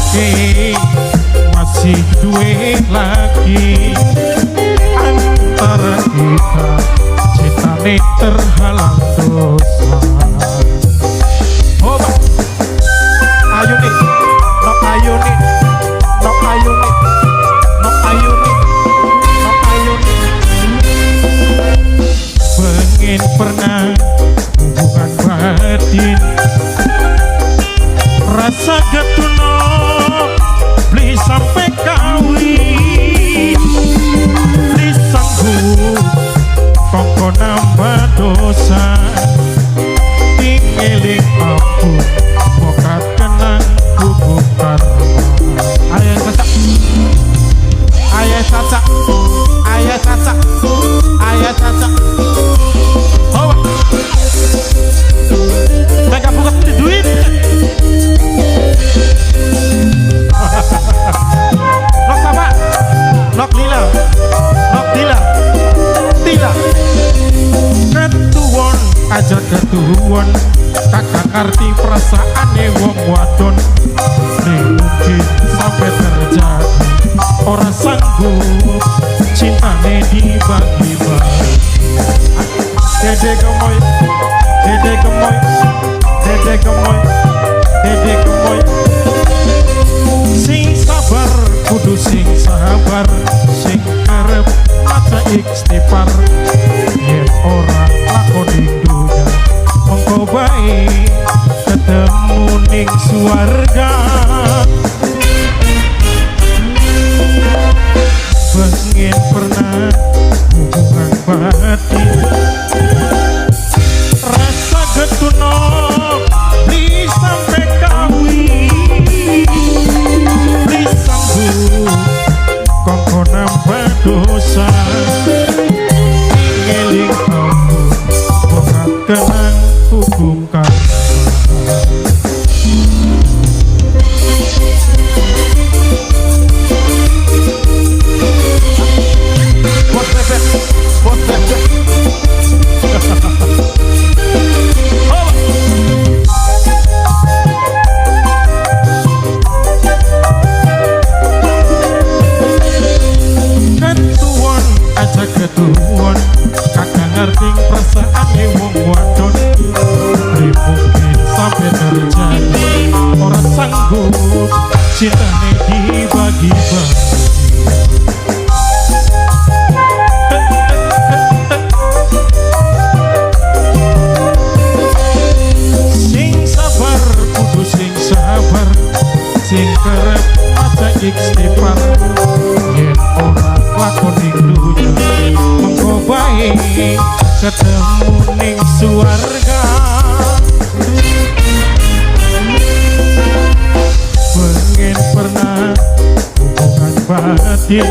Oke, masih duwe lagi antara kita, cintane terhalang dosa. Oh, Pak. Ayo nih, nok ayo nih, nok ayo nih, nok ayo nih, nok ayo nih. Pengen pernah hubungan batin, rasa getuno beli sampai kawin, beli sanggup kongko nambah dosa. Tingeling ampun bokat kenang hukum karma. Ayo caca, ayo caca, ayo caca, ayo caca. Oh, Mereka buka duit. Nok sama, nok lila, nok tila, tila. Ketuwon aja ketuwon, kakak ngerti perasaane wong wadon. Nih mungkin sampai terjadi, ora sanggup cintane dibagi-bagi. Dede gemoy, dede gemoy, dede gemoy, dede gemoy. Sing sabar kudu sing sabar, sing kerep maca istighfar. Yen ora lakon ing dunya, mengko bae ketemu ning suwarga. Pengen pernah hubungan batin, rasa getuno beli sampai kawin, beli sanggup kongko nambah dosa. Ngeling ampun bokat kenang hukum karma. Bos bebek, bos bebek. Oh. Ketuwon aja ketuwon, kakak ngerti perasaane wong wadon. Beli mungkin sampai terjadi, ora sanggup cintane dibagi-bagi. Sing sabar kudu sing sabar, sing kerep maca istighfar. Yen ora lakon ing dunya, mengko bae ketemu ning suwarga. Pengen pernah hubungan batin,